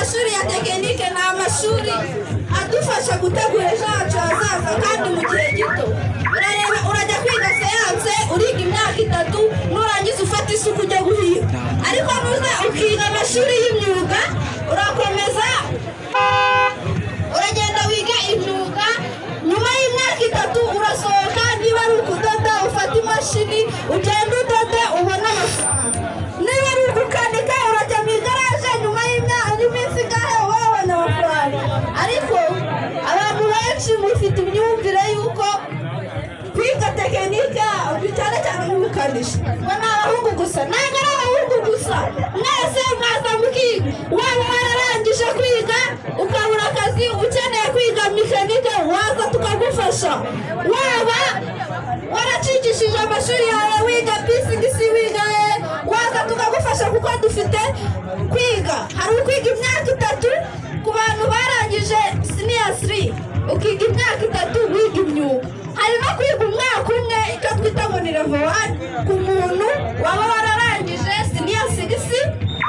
Amashuri ya tekinike ni amashuri adufasha gutegura ejo hacu hazaza kandi mu gihe gito. Urareba, urajya kwiga siyanse, uriga imyaka 3, nurangiza ufata isuka ujya guhinga. Ariko nuza ukiga amashuri y'imyuga, urakomeza uragenda wiga imyuga, nyuma y'imyaka 3 urasohoka. Niba ari ukudoda, ufata imashini ugenda udode ubone amafaranga. Niba ari ugukanika, urajya mu igaraje, nyuma y'iminsi ingahe uba wabonye amafaranga. Ariko abantu benshi mufite imyumvire y'uko kwiga tekinike, cyane cyane nk'ubukanishi, ngo ni abahungu gusa. Ntabwo ari abahungu gusa, mwese mwaza mukiga. Waba wararangije kwiga ukabura akazi, ukeneye kwiga mekanike, waza tukagufasha. Waba waracikishije amashuri yawe, wiga P6, wiga, waza tukagufasha, kuko dufite kwiga. Hari ukwiga imyaka 3 ku bantu barangije senior 3, ukiga imyaka 3 wiga imyuga. Hari no kwiga umwaka umwe, icyo twita ngo ni level 1, ku muntu waba wararangije senior 6,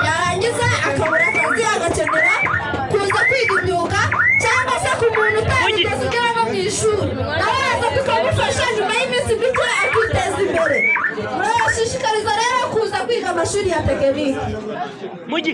yarangiza akabura akazi, agakenera kuza kwiga imyuga, cyangwa se ku muntu utarigeze ugera no mu ishuri, nawe yaza tukamufasha, nyuma y'iminsi mike akiteza imbere. Murabashishikariza rero kuza kwiga amashuri ya tekinike. Mugi.